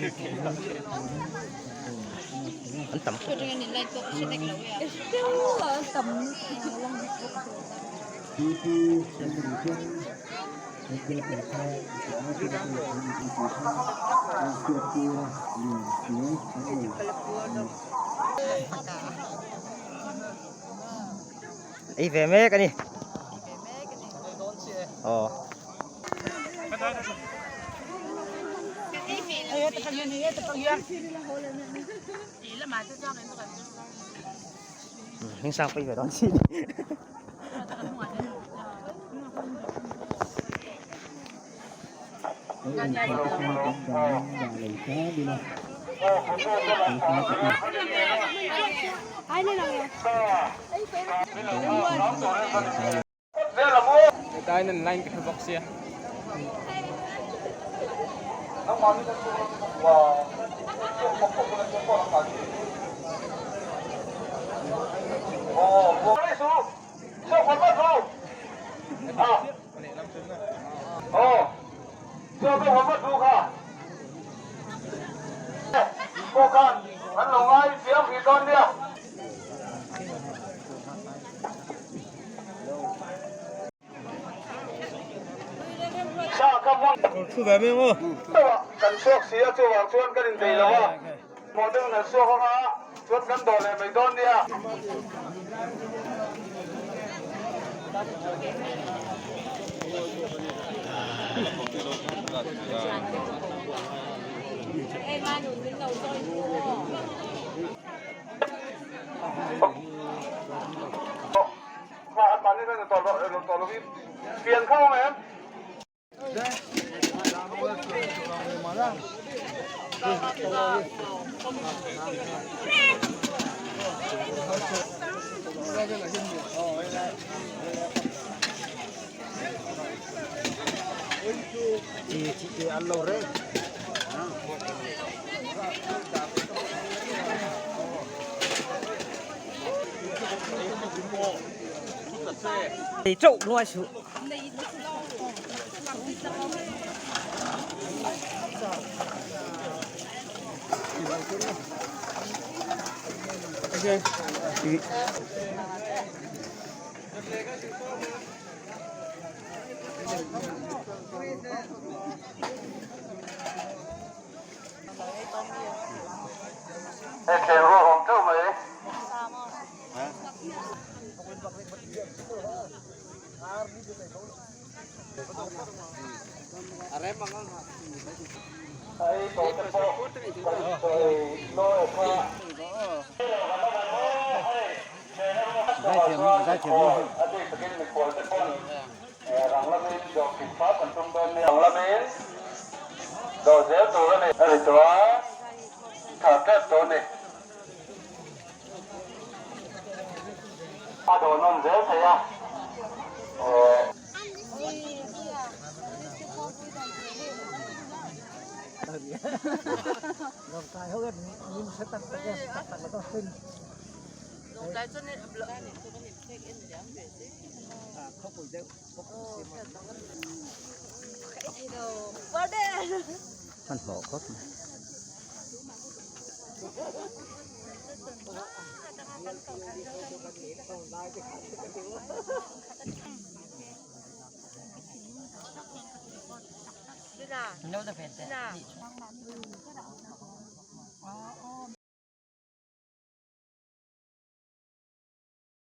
An tam Ei ve mek a ni. Aw. Hming sang pui ve dawn si ni. Kan chhuak si a chuvang chuan kan inbei lo a, hmuh deuh nan chhuak anga chuan kan dawh leh mai dawn nia. Chauh luai suh. A dawn nawn zel thei a. Hmanhmawh khawp mai.